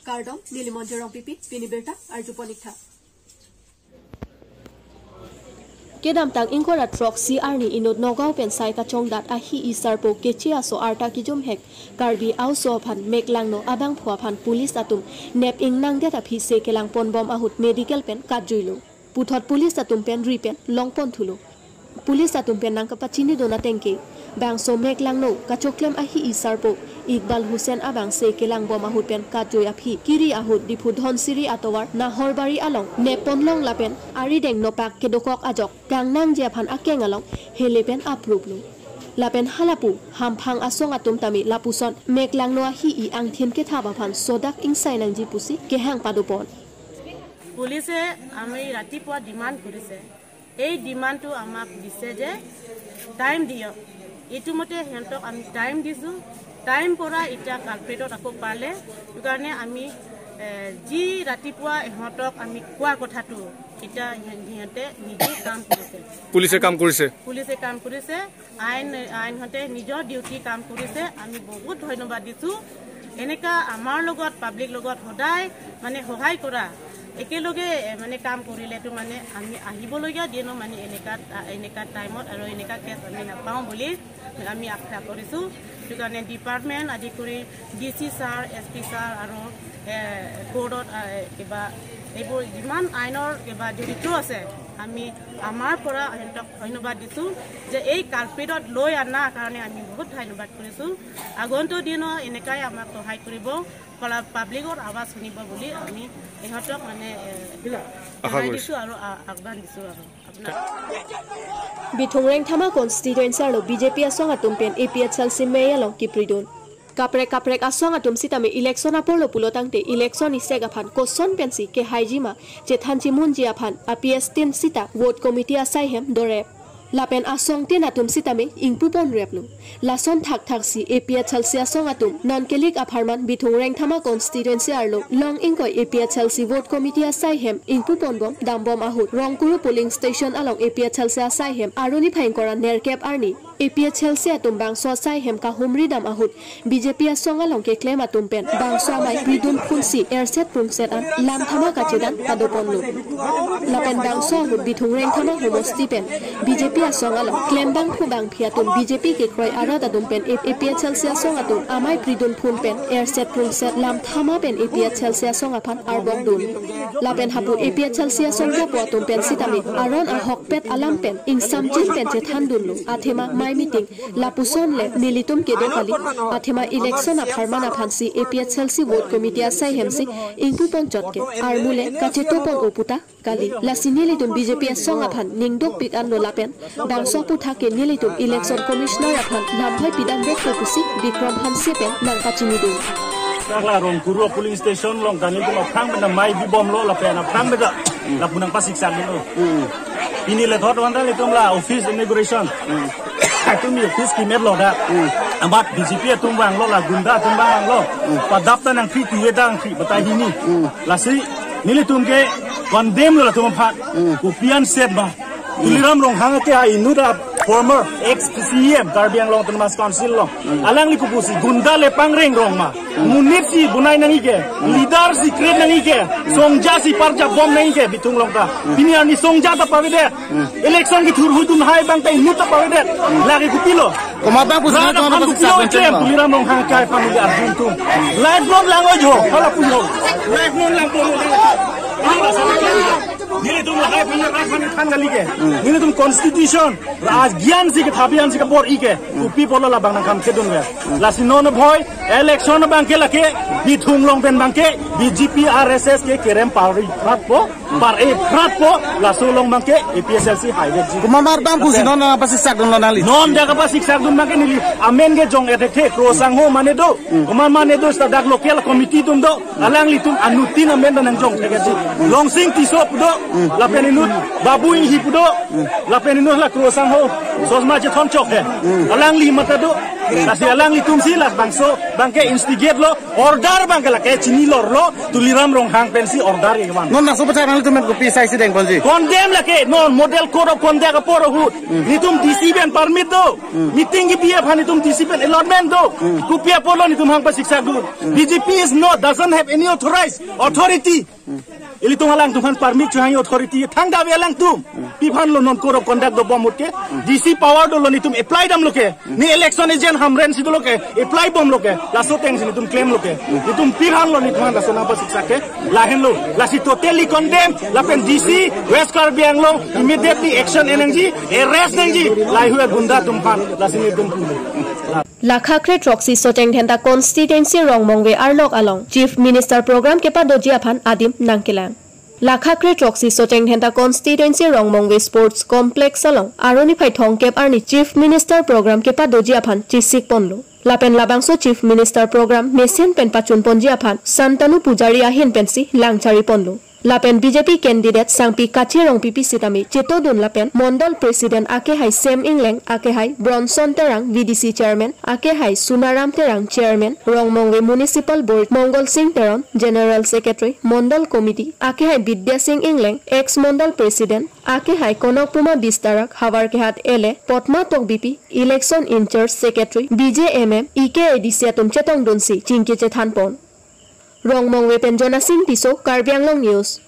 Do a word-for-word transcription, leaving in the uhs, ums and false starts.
Kardom, neli Monjirong Pipi, pini birta arjuponik tha. Kedamtang ingkoi ra throksi arni inut Nagaon pen sai kachongdat ahi-i sarpo keche aso arta kijumhek Karbi aoso aphan meklangno abangphu aphan police atum nep ingnangdet aphi se kelangponbom ahut medical pen katjuilo. Puthot police atum pen ri pen longponthulo. Police atum pen nangkapachinidun ateng ke, bangso meklangno kachoklem ahi-i sarpo Iqbal Hussain abang se kelangbom ahut pen katjui aphi kiri ahut Diphu Dhansiri atovar Nahorbari along nepponlong lapen arideng nopak kedokok ajok kangnangji aphan akeng along hele pen apruplo. Lapen halapu hamphang asong atum tame lapuson meklangno ahi-i angthin kethap aphan sodak ingsai nangji pusi kehang padopon. পুলিচে আমি ৰাতিপুৱা ডিমাণ্ড কৰিছে, এই ডিমাণ্ডটো আমাক দিছে যে টাইম দিয়ক। ইতিমধ্যে সিহঁতক আমি টাইম দিছোঁ। টাইম পৰা এতিয়া কালপ্ৰিটত আকৌ পালে, সেইটো কাৰণে আমি এ, যি ৰাতিপুৱা ইহঁতক আমি কোৱা কথাটো এতিয়া সিহ- সিহঁতে নিজে কাম কৰিছে। পুলিচে কাম কৰিছে। পুলিচে কাম কৰিছে, আইন আইনহঁতে নিজৰ ডিউটি কাম কৰিছে। আমি বহুত ধন্যবাদ দিছোঁ। এনেকা আমাৰ লগত, পাব্লিক লগত সদায় মানে সহায় কৰা, একেলগে এ, মানে কাম কৰিলেতো মানে আমি আহিবলগীয়া দিনো মানে এনেকা আ, এনেকা টাইমত আৰু এনেকা কেছ আমি নাপাওঁ বুলি আমি আশা কৰিছোঁ। সেইটো কাৰণে ডিপাৰ্টমেণ্ট আদি কৰি D C sir, S P sir আৰু এ, কোৰ্টত এ, কিবা এইবোৰ যিমান আইনৰ কিবা জড়িত আছে, আমি আমাৰ পৰা সিহঁতক ধন্যবাদ দিছোঁ যে এই কালপ্ৰিটত লৈ অনাৰ কাৰণে আমি বহুত ধন্যবাদ কৰিছোঁ। আগন্তুক দিনো এনেকাই আমাক সহায় কৰিব, পাব্লিকৰ আৱাজ শুনিব বুলি আমি ইহঁতক মানে এ, আশা সহায় কৰিছোঁ। দিছোঁ আৰু আ- আহ্বান দিছোঁ আৰু আপোনাক। Bithung Rengthama constituency arlo B J P asong atum pen A P H L C mei along kipridun. Kaprek kaprek asong atum sitame election apor lo pulo tangte election isek aphan koson pensi kehaiji ma chethan chimunji aphan A P S tin sita vote committee asai hem dorep. Lapen asong tin atum sitame ingpupon replo. Lason thakthak si A P H L C asong atum non kelik apharman Bithung Rengthama constituency arlo long ingkoi A P H L C vote committee asai hem ingpuponbom dambom ahut Rongkuru polling station along A P H L C asai hem aruni phai ingkoi ra nerkep arni A P H L C atum bangso asai hem kahumri dam ahut B J P asong along keklem atum pen bangso amei pridun phunsi erset prungset an lamthama kachedan padoponlo. Lapen bangso ahut Bithung Rengthama homosti pen B J P asong along klembangphu bangphi atum B J P kekroi arat atum pen A P H L C asong atum amei pridun phun pen erset prungset lamthama pen A P H L C asong aphan arbokdun. Lapen hapu A P H L C asong japo atum pen sitame aron ahokpet alam pen ingsamjin pen chethandunlo. Athema mei meeting lapuson le nelitum kedo kali. Athema election apharman aphansi A P H L C vote committee asai hemsi ingpupon chotke armu le kachetopon oputa kali. Lasi nelitum B J P asong aphan ningdokpik anlo lapen bangso aphuthak ke nelitum election commissioner aphan lamhai pidam vekpo pusi Bikram Hanse pen nangkachinidun. Dakla Rongkuru polling station along kami tum aphrang benda mei bibomlo lapen aphrang benda lapu nangpasiksakdunlo. Pini le thot wanta le tum la office inauguration. Atum office kimet lo da. Amat B J P atum vanglo, la gunda atum vanglo. Padap ta nangkri, tuwe ta nangkri, batai hini. Lasi nelitum ke condemn lo latum aphan. Kopi an set ba. Tuliram Ronghang ke a inut a former ex C E M Karbi Anglong Autonomous Council along. Alangli kopusi gunda le pangreng rong ma. Monit si bonai nangji ke, leader si create nangji ke, songja si parjap bom nangji ke Bithung along ta. Pini arni songja ta pavedet. Election kethur hui atum hai bang ta inut ta pavedet. Lake kopilo. Komat bang pusi Rana komat pan bang kopilo siksa klem, Tuliram Ronghang kai pan le arjun tum. Light bulb lang oi ho, hala pu ho. Light bulb lang pu ho. Nelitum lahai punya rak kami than kali ke. Nelitum constitution, raj gyan si ke thabian si ke bor-i ke. Kopi apotlo labang nangkam kedun we. Lasi non bhoi, election abang ke lake, Bithung along pen abang ke, B J P R S S ke kerem pari pratpo, par e pratpo, laso along abang ke, A P H L C hai vekji. Komat bang pusi non nangpasiksakdunlo nangli. Non dia kapasiksakdun abang ke neli, amen ke jong etek the, Kro Sangho mane do, komat mane do, sta dak local committee atum do, alanglitum anuttin amen ta nangjong thekji. Longsing Tisso pu do, lapen inut, Babu Inghi pu do, lapen inut la Kro Sangho. Sosma chethon chok he. Alangli mata do. Lasi alanglitum si labangso abangke instigate lo, order abangke lake chini lor lo, Tuliram Ronghang pensi order ke bang. Non laso pachak nanglitum pen kopi asai si dengponji? Condemn lake, non model code of conduct apor ahut. Netum D C pen permit do. Meeting kebi aphan netum D C pen allotment do. Kopi apot lo netum hang pasiksak do? B J P is not, doesn't have any authorized authority. Ilitum alangtum aphan permit chohang authority thangta ave alangtum. Pi aphan lo non code of conduct dobom ahut ke? D C power dolo, netum apply damlo ke. Ne election agent Hamren si dolo ke, apply bomlo ke. Laso ateng si netum claim lo ke. Netum pi aphan lo netum aphan laso nangpasiksak ke? Lahenlo. Lasi totally condemn. Lapen D C West Karbi Anglong immediately action en nangji, arrest nangji lahai-hui agunda atum aphan. Lasi netum pulo. Lakha kre throksi Socheng Dhenta constituency Rongmongve arlok along Chief Minister program kepadoji aphan adim nangkelang. Lakha kre throksi Socheng Dhenta constituency Rongmongve Sports Complex along Arni phai thomkep arni Chief Minister program kepadoji aphan chesik ponlo. Lapen labangso Chief Minister program mesen pen pachun ponji aphan Santanu Pujari ahin pensi langchari ponlo. Lapen B J P candidate Sangpi Kache Rongpipi sitame chetodun lapen Mondol President akehai Sem Engleng, akehai Bronson Terang, V D C Chairman akehai Sunaram Terang, Chairman Rongmongve Municipal Board Mongol Sing Teron, General Secretary Mondol Committee akehai Bidya Sing Engleng, ex Mondol President akehai Konokpuma Bistarak, Havarkehat L A Potma Tokbipi, Election in-charge Secretary B J M M, E K A D C atum chetongdunsi chingki chethan pon. Rongmongve pen Jonasing Tisso, Karbi Anglong News.